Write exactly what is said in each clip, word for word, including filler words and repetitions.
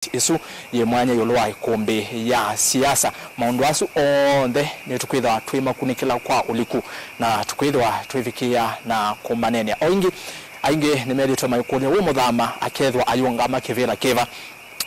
ĩsu yĩ mwanya ĩũlũ wa ĩkũmbĩ ya siasa. Maũndũ asu onthe nĩtũkwĩthĩwa twĩmakunĩkĩla kwa ũliku, na tũkwĩthĩwa twĩvikĩĩa na kũmaneenea. O ĩngĩ, aingĩ nĩmethĩĩtwe maikũlya, wĩ Mũthama akethwa ayũngama kĩvĩla kĩva?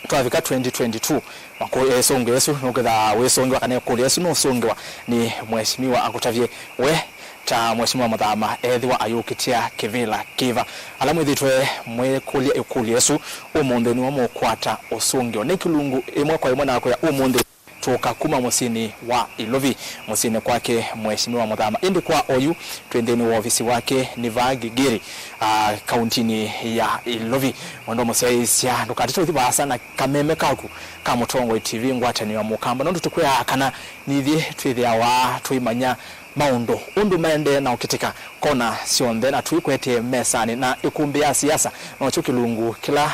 Twavika twenty twenty-two, makũ-, ĩsũngĩo ĩsu nũkwĩthĩwa wĩsũngĩwa, kana ĩkũlyo ĩsu nũsũngĩwa nĩ Mheshimiwa akũtavye we ta Mheshimiwa Mũthama ethĩwa ayũkĩtya kĩvĩla kĩva. Ala mwĩthĩĩtwe mwĩkũlya ĩkũlyo ĩsu ũmũnthĩ nĩwe mũkwata ũsũngĩo. Nĩ kĩlungu ĩmwe kwa ĩmwe nakwĩa ũmũnthĩ tũka kuma mũsyĩnĩ wa Ilovi, mũsyĩnĩ kwake Mheshimiwa Mũthama. Ĩndĩ kwa oyu, twĩ nthĩnĩ wa ovisi wake nĩ vaa Gĩgĩrĩ, ah, kauntinĩ ya Ilovi. Mwendwa mũsyaĩĩsya, ndũkatete ũthi vaasa na kameme kaku ka Mũtongoi T V, ngwatanĩo ya Mũkamba, nũndũ tũkwĩaa kana nithyĩ twĩthĩawa tũimanya maũndũ ũndũ maendee na ũkĩtĩka kona syonthe, na tũikwetee mesanĩ, na ĩkũmbĩ ya siasa nokyo kĩlungu kĩla,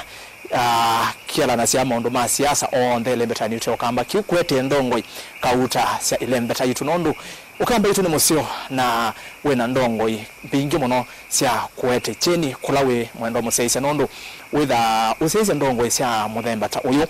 ah, kĩalanasya maũndũ ma siasa onthe ĩlembetanĩ yitũ ya Ũkamba. Kĩu kũetee ndongoi kauta sya ĩlembeta yitũ, nũndũ Ũkamba witũ nĩ mũseo na wĩna ndongoi mbingĩ mũno sya kũete kyeni kũla wĩ, mwendwa mũsyaĩĩsya, nũndũ wĩthaa ũsyaĩĩsya ndongoi sya mũthemba ta ũyũ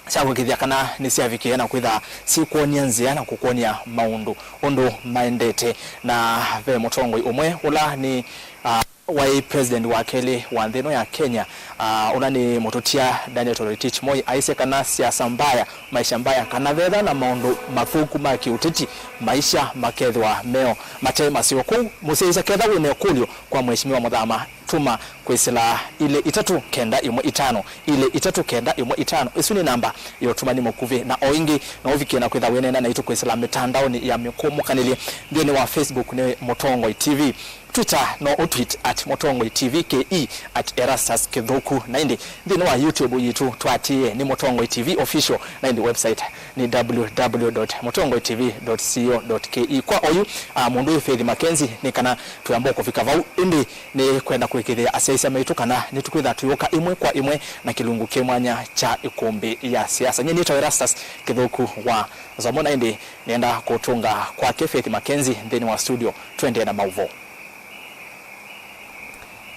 sya kũĩkĩĩthya kana nĩsyavikĩĩa na kwĩthaa syĩkwony'a nzĩa na kũkwony'a maũndũ ũndũ maendete. Na ve mũtongoi ũmwe ũla nĩ, ah, waĩ president wa kelĩ wa nthĩ ĩno ya Kenya, ah, ũla nĩ mũtũtia Daniel Toroitich Moi, aisye kana siasa mbaya, maisha mbaya, kana vetha na maũndũ mathũku ma kĩũteti, maisha makethĩwa meo mate maseo. Kwoou mũsyaĩĩsya, ketha wĩna ĩkũlyo kwa Mheshimiwa Mũthama, tũma kwĩsĩla ilĩ itatũ kenda ĩmwe itano, ilĩ itatũ kenda ĩmwe itano. Ĩsu nĩ namba ya ũtũmani mũkuvĩ. Na o ĩngĩ, no ũvikĩe na kwĩtha wĩneena naitũ kwĩsĩla mĩtandaonĩ ya mĩkũmũkanĩlye. Nthĩnĩ wa Facebook nĩ Mũtongoi T V, Twitter no ũtweet at Mũtongoi T V K E, at Erastus Kĩthũku, na ĩndĩ nthĩnĩ wa YouTube yitũ twatĩĩe nĩ Mũtongoi T V Official, na ĩndĩ website nĩ W W W dot mũtongoi T V dot co dot K E. Kwa oyu, a, mũndũ ũyũ Faith Mackenzie, nĩ kana twĩamba kũvika vau, ĩndĩ nĩ kwenda kũĩkĩĩthya asyaĩĩsya maitũ kana nĩtũkwĩtha tũyũka ĩmwe kwa ĩmwe na kĩlungu kĩ mwanya kya ĩkũmbĩ ya siasa. Nyie nĩtawa Erastus Kĩthũku wa Nzomo, na ĩndĩ nĩenda kũtũnga kwake Faith Mackenzie nthĩnĩ wa studio, tũendee na maũvoo.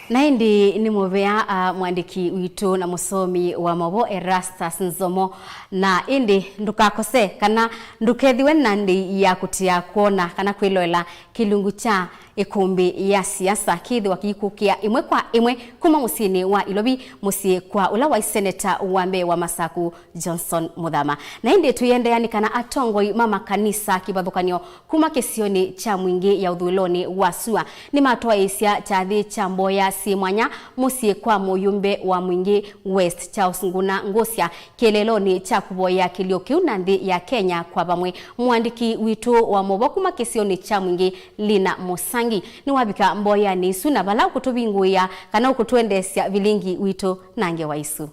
Na ĩndĩ nĩ mũvea, a, mwandĩki witũ na mũsomi wa maũvoo Erastus Nzomo. Na ĩndĩ ndũkakose kana ndũkethĩwe na ndĩi ya kũtia kwona kana kwĩloela kĩlungu kya ĩkũmbĩ ya siasa kĩthĩwa kĩikũkĩa ĩmwe kwa ĩmwe kuma mũsyĩnĩ wa Ilovi, mũsyĩ kwa ũla waĩ seneta wa mbee wa Masaku, Johnson Mũthama. Na ĩndĩ tũiendeea nĩ kana atongoi ma makanisa kĩvathũkany'o kuma kĩsionĩ kya Mwingĩ ya ũthũĩlonĩ wa sua nĩmatwaĩĩsya kyathĩ kya mboya syĩ mwanya mũsyĩ kwa mũyũmbe wa Mwingĩ West, Charles Nguna Ngũsya, kĩeleelonĩ kya kũvoyea kĩlio kĩu na nthĩ ya Kenya kwa vamwe. Mũandĩki witũ wa maũvoo kuma kĩsionĩ kya Mwingĩ, Lina Mũsangi, nĩwavika mboyanĩ isu na vala ũkũtũvingũĩa kana ũkũtũendeesya vilingi witũ na ngewa isu.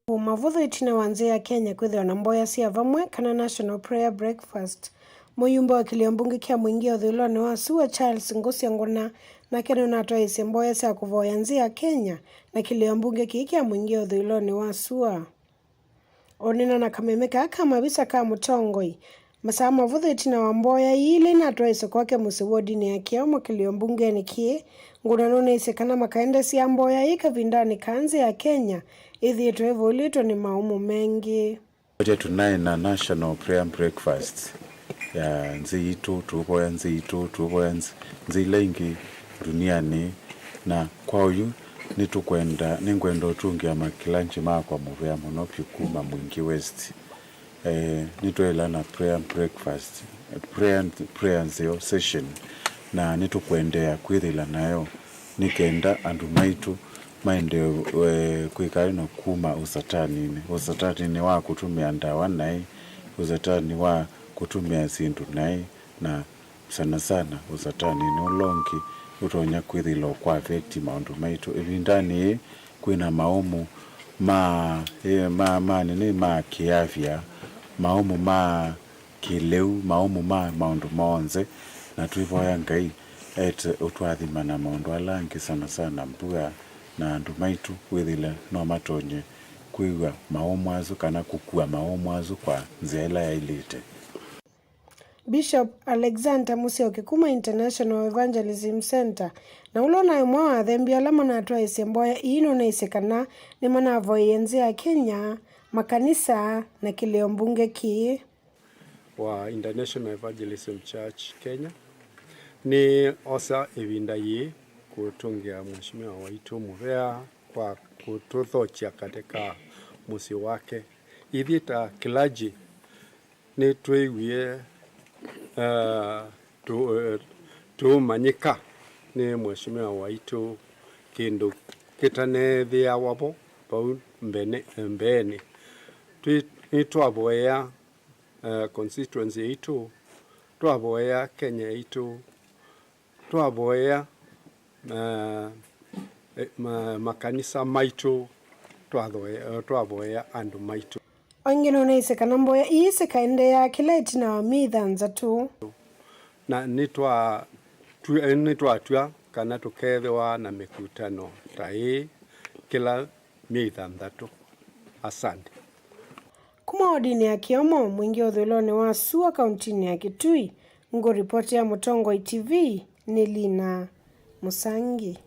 Mavũthũ ĩtina wa nzĩ ya Kenya kwĩthĩwa na mboya sya vamwe kana National Prayer Breakfast, mũyumbe wa kĩlĩo mbunge kya Mwingĩ ũthũĩlonĩ wa sua Charles Ngũsya Ngũna nake nũnatwaĩĩsye mboya sya kũvoya nzĩ ya Kenya na kĩlĩo mbunge kĩĩ kya Mwingĩ ũthũĩlonĩ wa sua. Ũneena na kameme kaa ka mavisa ka mũtongoi, masaa mavũthũ ĩtina wa mboya ii ila inatwaĩĩsye kwake mũsyĩ wodinĩ ya Kĩomo kĩlĩo mbungenĩ kĩĩ, Ngũna nũneesĩ kana makaendesya mboya ii kavindanĩ kaa nzĩ ya Kenya ĩthĩĩtwe ĩvũlĩtwe nĩ maũmũ mengĩ. Tũnaĩ na National Prayer Breakfast ya nzĩ yitũ, tũũvoya nzĩ yitũ, tũũvoya nzĩ, nzĩ ila ingĩ ndunianĩ, na kwa oyu nĩtũkwenda, nĩngwenda ũtũngĩa makĩlanji makwa mũvea mũno vyũ kuma Mwingĩ West. Eh, nĩtwaĩla na prayer breakfast, prayer, prayer nzeo session, na nĩtũkũendeea kwĩthĩla nayo nĩ kenda andũ maitũ maendee, eh, kwĩka ĩno kuma ũsataninĩ, ũsataninĩ wa kũtũmĩa ndawa naĩ, ũsatanĩ wa kũtũmĩa syĩndũ naĩ, na sana sana ũsatanĩnĩ ũla ũngĩ ũtonya kwĩthĩla ũkũaffect maũndũ maitũ. Ĩvindanĩ yĩĩ kwĩna maũmũ ma, eh, ma, ma nini, ma kĩafya, maũmũ ma kĩlĩu, maũmũ ma maũndũ monthe, na twĩvoya Ngai ete ũtũathima na maũndũ ala angĩ, sana sana mbua, na andũ maitũ wĩthĩle no matonye kwĩw'a maũmũ asu kana kũkua maũmũ asu kwa nzĩa ĩla yaĩlĩte. Bishop Alexander Musyoki kuma International Evangelism Center, na ũla ũnaĩ ũmwe wa athembi ala manatwaĩĩsye mboya ii nũnaisye kana nĩmanavoyie nzĩ ya Kenya, makanisa, na kĩlĩo mbunge kĩĩ. Wa International Evangelism Church Kenya, nĩ osa ĩvinda yĩĩ kũtũngĩa Mheshimiwa waitũ mũvea kwa kũtũthokya katika mũsyĩ wake. Ithyĩ ta clergy nĩtwĩwie, uh, tũ, uh, tũũmanyĩka nĩ Mheshimiwa waitũ kĩndũ kĩtaneethĩawa vo vau mbene-, mbeenĩ. Twĩ-, nĩtwavoyea, uh, constituency yaitũ, twavoyea Kenya yaitũ, twavoyea, uh, eh, ma-, makanisa maitũ, twathoe-, twavoyea andũ maitũ. O ĩngĩ nũnaisye kana mboya ii sikaendeea kĩla ĩtina wa myei thanthatũ. Na nĩtwa-, twi-, nĩtwatw'a kana tũkeethĩwa na mĩkutano ta ĩĩ kĩla myei thanthatũ. Asante. Kuma wodinĩ ya Kĩomo, Mwingĩ ũthũĩlonĩ wa Sua, kauntinĩ ya Kitui, ngũripotĩa Mũtongoi T V nĩ Lina Mũsangi.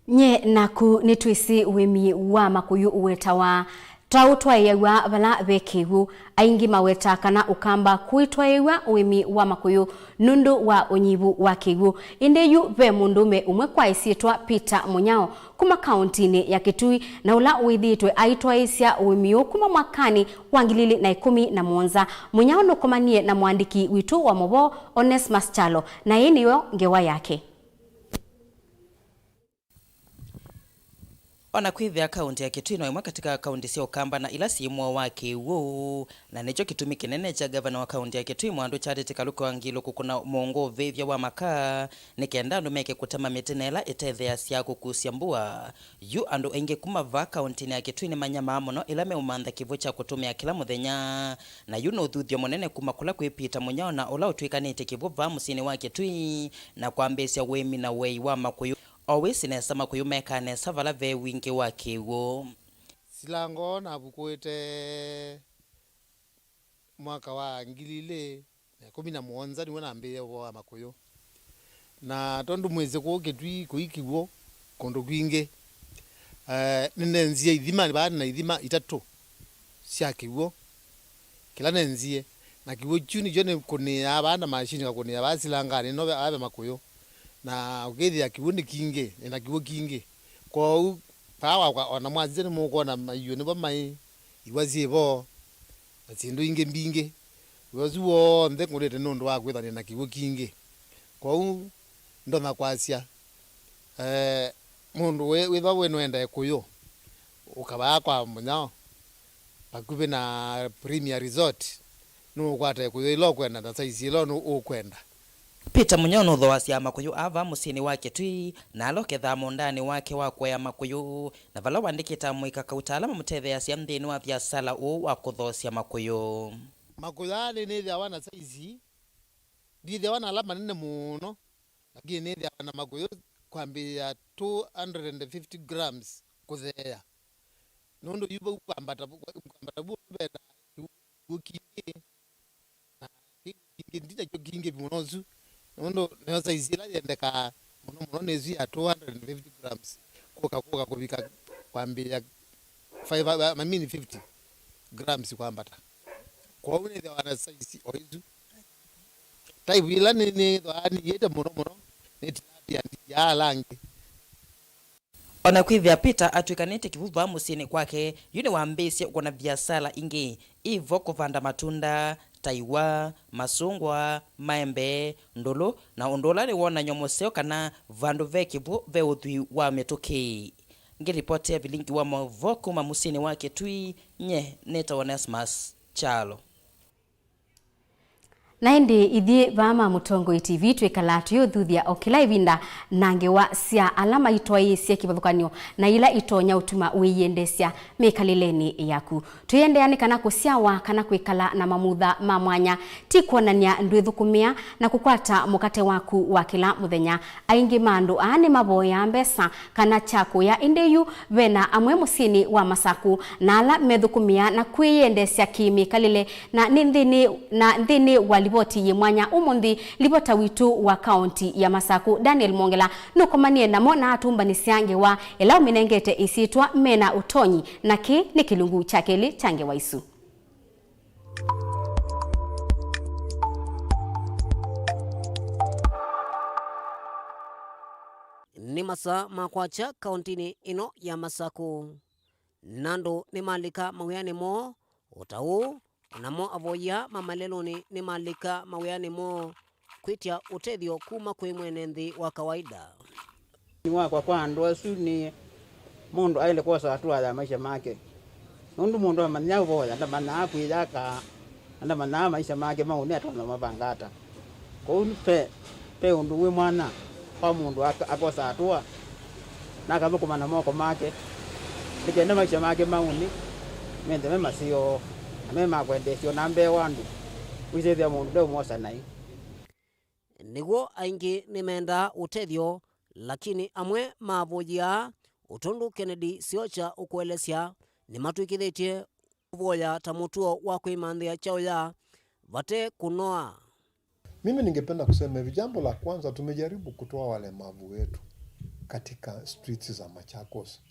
Nye naku nĩtwĩsĩ ũĩmi wa makũyũ ũwetawa ta ũtwaĩaw'a vala ve kĩw'ũ. Aingĩ mawetaa kana Ũkamba kũitwaĩw'a ũĩmi wa makũyũ nũndũ wa ũnyivu wa kĩw'ũ. Ĩndĩ yu ve mũndũũme ũmwe kwa ĩsyĩtwa Peter Mũnyao kuma kaũntinĩ ya Kitui, na ũla wĩthĩĩtwe aitwaĩĩsya ũĩmi ũũ kuma mwakanĩ wa ngili ilĩ na ĩkũmi na mũonza. Mũnyao nũkomanie na mũandĩki witũ wa maũvoo Onesmus Kyalo, na ĩĩ nĩyo ngewa yake. O na kwĩthĩa kaũntĩ ya Kitui no ĩmwe katĩ ka kaũntĩ sya Ũkamba na ila syĩ mũao wa kĩw'ũ, na nĩkyo kĩtumi kĩnene kya ngavana wa kaũntĩ ya Kitui Mwandũ Charity Kaluki Wangilu kũkũna mũũngũvĩthya wa makaa nĩ kenda andũ meke kũtema mĩtĩ na ĩla ĩtetheeasya kũkusya mbua. Yu andũ aingĩ kuma vaa kaũntĩnĩ ya Kitui nĩmanyamaa mũno ĩla meũmantha kĩw'ũ kya kũtũmĩa kĩla mũthenya, na yu nĩ ũthuthyo mũnene kuma kũla kwĩ Peter Mũnyao na ũla ũtw'ĩkanĩte kĩw'ũ vaa mũsyĩnĩ wa Kitui na kwambĩĩsya ũĩmi na ũei wa makũyũ. O wĩsĩ nesa makũyũ mekaa nesa vala ve wingĩ wa kĩw'ũ. Silango navukũĩte mwaka wa ngili ilĩ na ĩkũmi na mũonza nĩw'o nambĩĩe ũvoo wa makũyũ. Na tondũ mwĩsĩ kũũ Kĩtui kũi kĩw'ũ kũndũ kwingĩ, eh, nĩnenzie ithima, vaa nĩ na ithima itatũ sya kĩw'ũ. Kĩla nenzie, na kĩw'ũ kyu nĩkyo nĩkũnĩaa vaa na mashini, ngakũnĩa vaa silanganĩ ĩno ve-, vaa ve makũyũ, na ũkethĩa kĩw'ũ nĩ kingĩ, nĩ na kĩw'ũ kingĩ. Kwoou vaa wakwa, o na mwasisya nĩmũkwona maiũ nĩvo maĩ, iwa syĩ vo, na syĩndũ ingĩ mbingĩ. Wĩa ũsu w'onthe ngũnĩte nũndũ wa kwĩthwa nĩ na kĩw'ũ kingĩ. Kwoou ndonya kwasya, eh, mũndũ wĩ-, wĩthwa wĩ nũenda ĩkũyũ, ũka vaa kwa Mũnyao, vakuvĩ na Premier Resort, nũũkwata ĩkũyũ ĩla ũkwenda na size ĩla nũ-, ũkwenda. Peter Mũnyao nũthooasya makũyũ aa vaa mũsyĩnĩ wa Kĩtui, na ala ũkethaa mũũndanĩ wake wa kũea makũyũ, na vala ũandĩkĩte amũika kauta ala mamũtetheeasya nthĩnĩ wa viasala ũũ wa kũthoosya makũyũ. Makũyũ aa nĩ nĩthĩawa na size, ndithĩawa na ala manene mũno, lakini nĩthĩawa na makũyũ kwambĩĩa two hundred and fifty grams kũtheea. Nũndũ yu vau kwambata, kwambata vu vendaa kĩw'ũ kingĩ, na kĩu kingĩ ndi nakyo kingĩ mũno ũsu, nũndũ nĩyo size ĩla yendekaa mũno mũno nĩ ĩsu ya two hundred and fifty grams kũka, kũka kũvika kwambĩĩa five, I mean fifty grams kwambata. Kwoou nĩthĩawa na size o ĩsu. Type ĩla nĩ, nĩthwaa nĩyĩte mũno mũno nĩ tilapia, ndiaa ala angĩ. O na kwĩthĩa Peter atw'ĩkanĩte kĩw'ũ vaa mũsyĩnĩ kwake, yu nĩwambĩĩsye ũkũna viasala ingĩ. Ĩ vo kũvanda matunda ta iwa, masũngwa, maembe, ndũlũ, na ũndũ ũla nĩ wonany'o mũseo kana vandũ ve kĩw'ũ ve ũthwii wa mĩtũkĩ. Ngĩlipotea vilingi wa maũvoo kuma mũsyĩnĩ wa Kĩtui, nye nĩtawa Onesmus Kyalo. Na ĩndĩ ithyĩ vaa ma Mũtongoi T V twĩkalaa tũyĩũthuthya o kĩla ĩvinda na ngewa sya ala maitwaĩĩsye kĩvathũkany'o na ila itonya ũtuma wĩyĩendeesya mĩkalĩlenĩ yaku. Twĩendeea nĩ kana kũsyawa kana kwĩkala na mamutha ma mwanya ti kwonany'a ndwĩthũkũmĩa na kũkwata mũkate waku wa kĩla mũthenya. Aingĩ ma andũ aa nĩmavoyaa mbesa kana kya kũya, ĩndĩ yu ve na amwe mũsyĩnĩ wa Masaku na ala methũkũmĩaa na kwĩyendeesya kĩ-mĩkalĩle. Na nĩ nthĩnĩ, na nthĩnĩ wa livoti yĩ mwanya ũmũnthĩ, livota witũ wa kaũnti ya Masaku, Daniel Mwongela, nũkomanie namo na atũmbanĩsya ngewa ĩla ũmĩnengete ĩsyĩtwa Mena Ũtonyi, na kĩĩ nĩ kĩlungu kya kelĩ kya ngewa isu. Nĩ masaa ma kwakya kaũntinĩ ĩno ya Masaku, na andũ nĩmalika mawĩanĩ moo o ta ũu, namo avoyia ma malelũnĩ nĩmalika mawĩanĩ moo kwĩtya ũtethyo kuma kwĩ mwene nthĩ wa kawaida. Nĩ wakwa kwa andũ asu nĩ mũndũ aĩle kwosa hatua ya maisha make. Nũndũ mũndũ amanya ũvoya, ndamanyaa kwĩyaka, na ndamanyaa maisha make mau nĩ atonya mavanga ata. Kwoou ve, ve ũndũ wĩ mwanya kwa mũndũ aka-, akosa hatua, na akathũkũma na moko make, nĩ kenda maisha make mau nĩ mende me maseo, na me ma kwendeesya o na mbee wa andũ. Wĩsĩthĩa mũndũ ndeũmwosa naĩ. Nĩw'o aingĩ nĩmendaa ũtethyo, lakini amwe mavoyĩaa, ũtũndũ Kennedy Siocha ũkũelesya, nĩmatw'ĩkĩthĩtye kũvoya ta mũtuo wa kwĩmanthĩa kyaũya vate kũnoa. Mimi ningependa kusema hivi, jambo la kwanza, tumejaribu kutoa walemavu wetu katika streets za Machakos.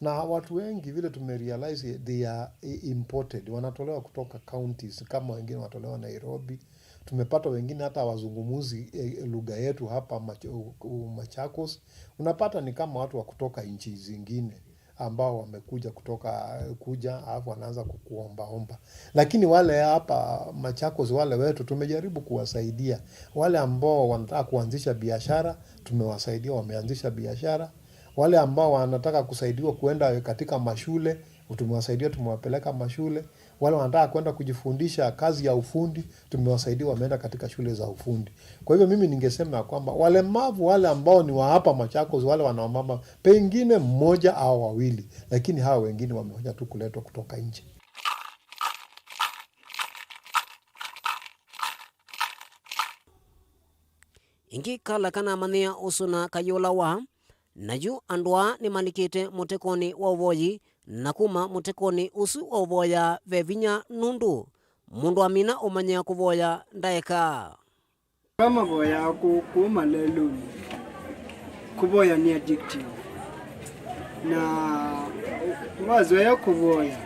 Na watu wengi vile tumerealize they are i-, imported, wanatolewa kutoka counties, kama wengine wanatolewa Nairobi. Tumepata wengine hata hawazungumuzi, eh, lugha yetu hapa Mach-, u-, u-, Machakos. Unapata ni kama watu wa kutoka nchi zingine ambao wamekuja kutoka, kuja, alafu wanaanza kukuombaomba. Lakini wale hapa Machakos, wale wetu, tumejaribu kuwasaidia. Wale ambao wanataka kuanzisha biashara, tumewasaidia, wameanzisha biashara. Wale ambao wanataka kusaidiwa kuenda katika mashule, tumewasaidia, tumewapeleka mashule. Wale wanataka kwenda kujifundisha kazi ya ufundi, tumewasaidia, wameenda katika shule za ufundi. Kwa hivyo mimi ningesema ya kwamba walemavu wale ambao ni wa hapa Machakos, wale wanawamama, pengine mmoja au wawili, lakini hawa wengine wamewacha tu kuletwa kutoka nje. Ĩngĩ kala kanamanyĩa ũsũna kayĩũlawa, na yu andũ aa nĩmalikĩte mũtekonĩ wa ũvoyi, na kuma mũtekonĩ ũsu wa ũvoya ve vinya, nũndũ mũndũ amina ũmanyĩa kũvoya ndaekaa. Ala mavoyaa kũũ, kũũ malelũnĩ, kũvoya nĩ addictive, na wazoea kũvoya,